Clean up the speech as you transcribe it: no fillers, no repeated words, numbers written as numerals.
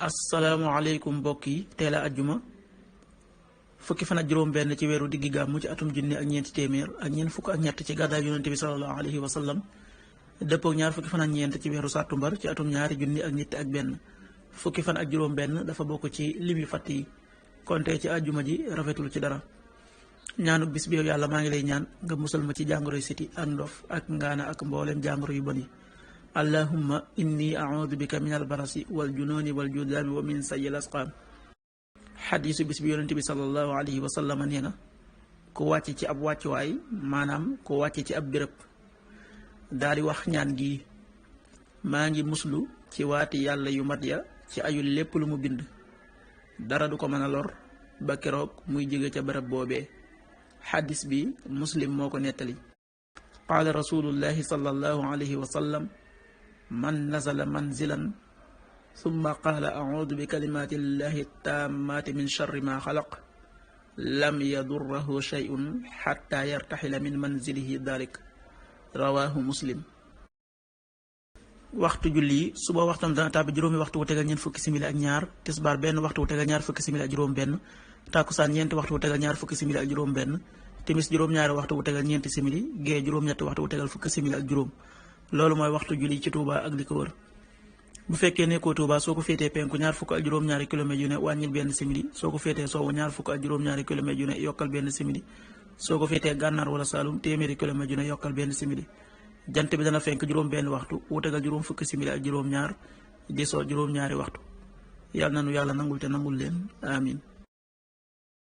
asalaamaaleykum mbokk yi teel a ajjuma fukki fan ak juróom-benn ci weeru diggi gàmmu ci atum junni ak ñeenti téeméer ak ñeent fukk ak ñett ci gàddaay yonente bi sallallahu alayhi wa sallam dëppook ñaar fukki fan ak ñeent ci weeru sàttumbar ci atum ñaari junni ak ñetti ak benn fukki fan ak juróom-benn dafa bokk ci lim yu fatt yi konte ci ajjuma ji rafetul ci dara. ñaanu bis bi yow yàlla maa ngi lay ñaan nga musal ma ci jàngoroy siti ak ndof ak ngaana ak mbooleem jàngoro yu bon yi. allahumma inni a'udhu bika min albarasi wal junooni wal judaami wa min sayil asqaam. xadiisu bis bi yonente bi sallallahu alayhi wa sallam nee na ku wàcc ci ab wàccuwaay maanaam ku wàcc ci ab béréb daal di wax ñaan gi: maa ngi muslu ci waati yàlla yu mat ya ci ayul lépp lu mu bind dara du ko mën a lor ba keroog muy jóge ca béréb boobee. xadis bi muslim moo ko nettali. qaala rasulullahi sallallahu alayhi wa sallam: man nazala manzilan summa qaala acuudu bi kalimaati llahi taammaati min charri ma xalaq lam yadurrahu shay'un xatta yartaxila min manzilihi dalik. rawaahu muslim. waxtu julli yi suba waxtam dana tàbbi juróomi waxtu wu tegal ñeent fukki simili ak ñaar, tisbaar benn waxtu wu tegal ñaar fukki simili ak juróom benn, tàkkusaan ñeenti waxtu wu tegal ñaar fukki simili ak juróom benn, timis juróom-ñaari waxtu wu tegal ñeenti simili, gee juróom-ñetti waxtu wu tegal fukki simili ak juróom. loolu mooy waxtu julli ci Touba ak li ko wër. bu fekkee nekkoo Touba soo ko féetee penku ñaar fukk ak juróom-ñaari kilomètres yu ne wàññil benn simili, soo ko féetee sowwu ñaar fukk ak juróom-ñaari kilomètres yu ne yokkal benn simili, soo ko féetee gànnaar wala Saalum téeméeri kilomètres yu ne yokkal benn simili. jant bi dana fenk juróom benn waxtu wu tegal juróom fukki simili ak juróom-ñaar, di soo juróom-ñaari waxtu. yàlla na nu yàlla nangul te nangul leen amin.